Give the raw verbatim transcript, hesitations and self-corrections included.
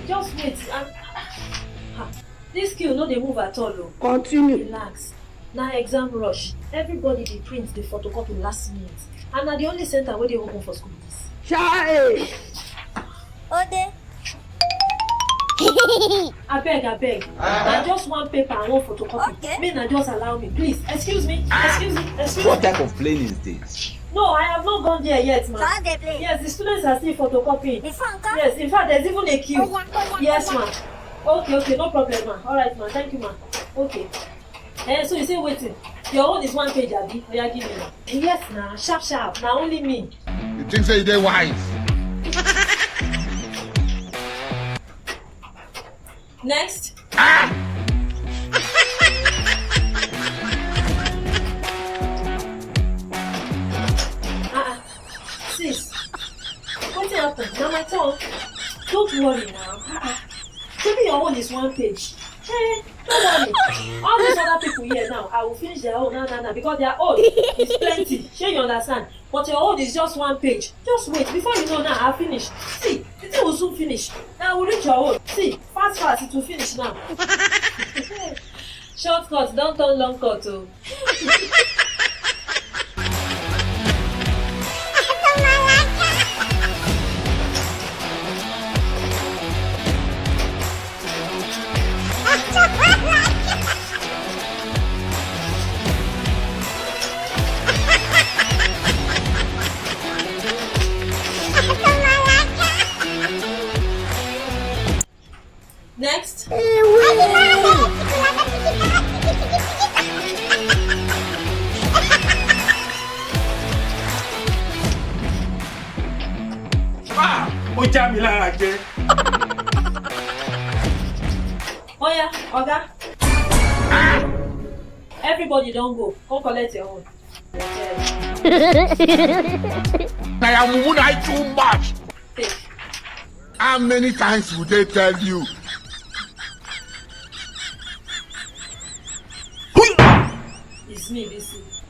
Just wait. And, ah, this queue no dey move at all o. Continue. Relax. Na exam rush. Everybody dey print, dey photocopy last minute. And na the only center wey dey open for school be this. Chai! Ode. Abeg, abeg. Na just one paper and one photocopy. Okay. Make na just allow me, please. Excuse me. Excuse me. Excuse me. What type of plane is this? No, I have not gone there yet, ma. So how they play? Yes, the students are still photocopying. The phone come? Yes, in fact, there's even a queue. Oh, yeah, oh, yeah, yes, oh, yeah, ma. Okay, okay, no problem, ma. All right, ma. Thank you, ma. Okay. Eh, so you say waiting. Your own is one page, abi? Oya, give me, ma. Yes, na. Sharp, sharp. Na only me. You think say you dey wise? Next. Ah! Ah, ah. Sis, wetin happen? Na my turn. Don't worry now. Ah, ah. Shebi your own is one page. Eh, don't worry. All these other people here now, I will finish their own now, now, now, because their own is plenty. Shey you understand? But your own is just one page. Just wait. Before you know now, I finish. See, the thing will soon finish. Now I will reach your own. See, fast, fast, it will finish now. Shortcut don turn long cut o. Next. Ah, ó já mi lára jẹ. Oya, oga. Everybody don go. Come collect your own. Na your mumu na too much. Take. How many times would they tell you? It's me, this is.